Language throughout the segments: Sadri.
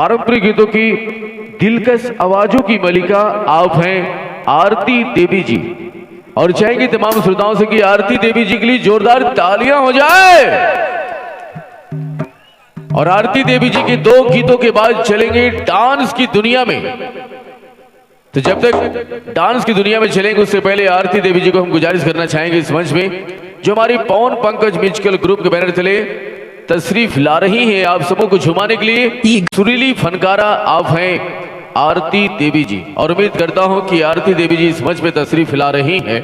पारंपरिक गीतों की दिलकश आवाजों की मलिका आप हैं आरती देवी जी। और चाहेंगे तमाम श्रोताओं से कि आरती देवी जी के लिए जोरदार तालियां हो जाए। और आरती देवी जी के दो गीतों के बाद चलेंगे डांस की दुनिया में। तो जब तक डांस की दुनिया में चलेंगे, उससे पहले आरती देवी जी को हम गुजारिश करना चाहेंगे इस मंच में, जो हमारी पवन पंकज म्यूजिकल ग्रुप के बैनर तले तशरीफ ला रही हैं आप सबों को झुमाने के लिए, सुरीली फनकारा आप हैं आरती देवी जी। और उम्मीद करता हूं कि आरती देवी जी इस मंच में तशरीफ ला रही हैं,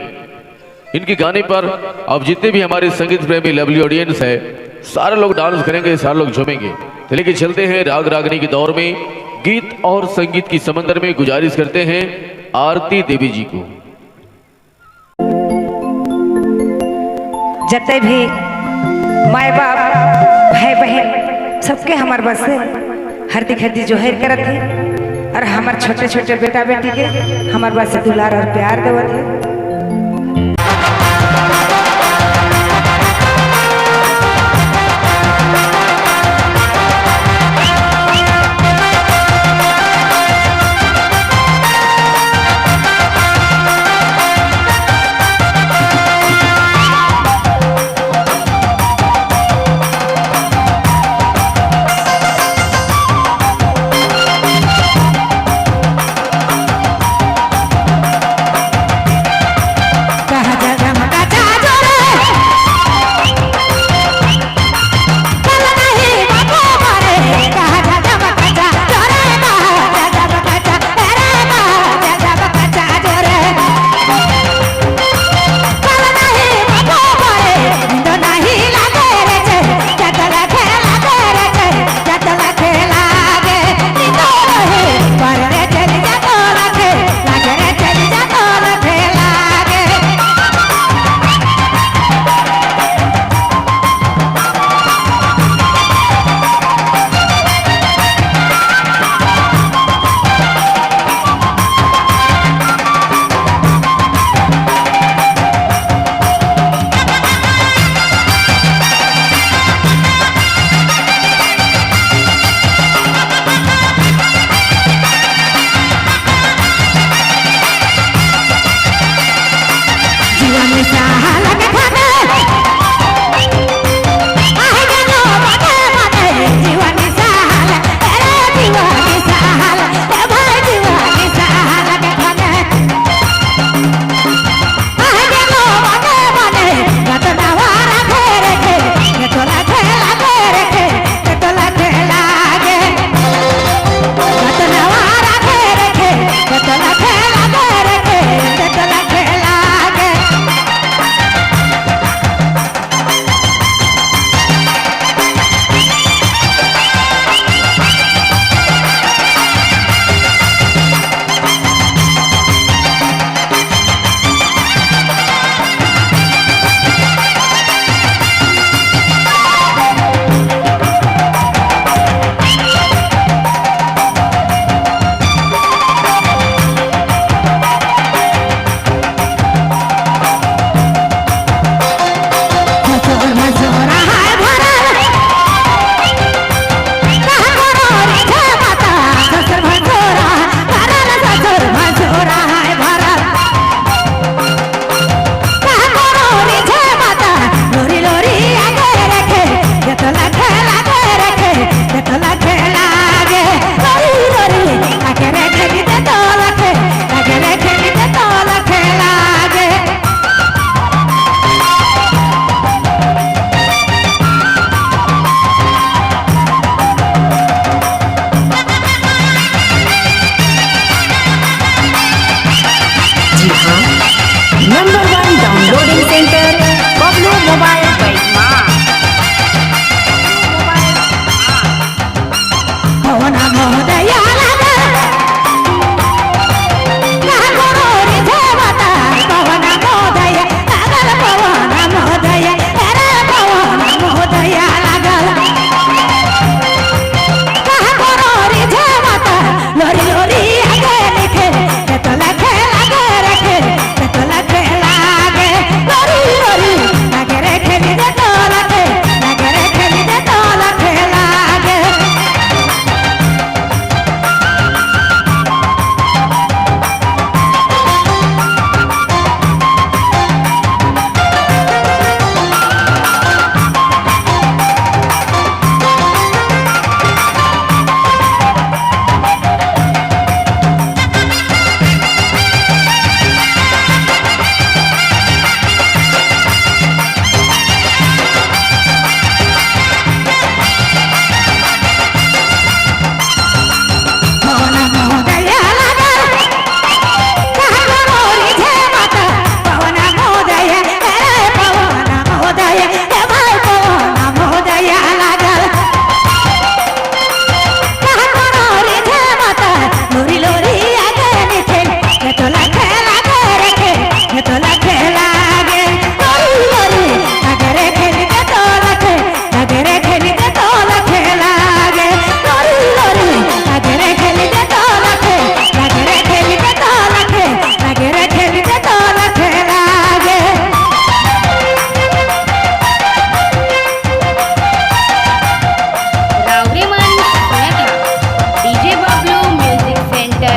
इनके गाने पर अब जितने भी हमारे संगीत प्रेमी लवली ऑडियंस है, सारे लोग डांस करेंगे, सारे लोग झूमेंगे। तो लेके चलते हैं राग रागनी के दौर में, गीत और संगीत की समंदर में। गुजारिश करते हैं आरती देवी जी को। जते भी माए बाप, भाई बहन, सबके हमार बस से हरदी खरदी जोहर करत है और हमार छोटे छोटे बेटा बेटी के हमार बस से दुलार और प्यार देवत है।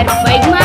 पर बैग।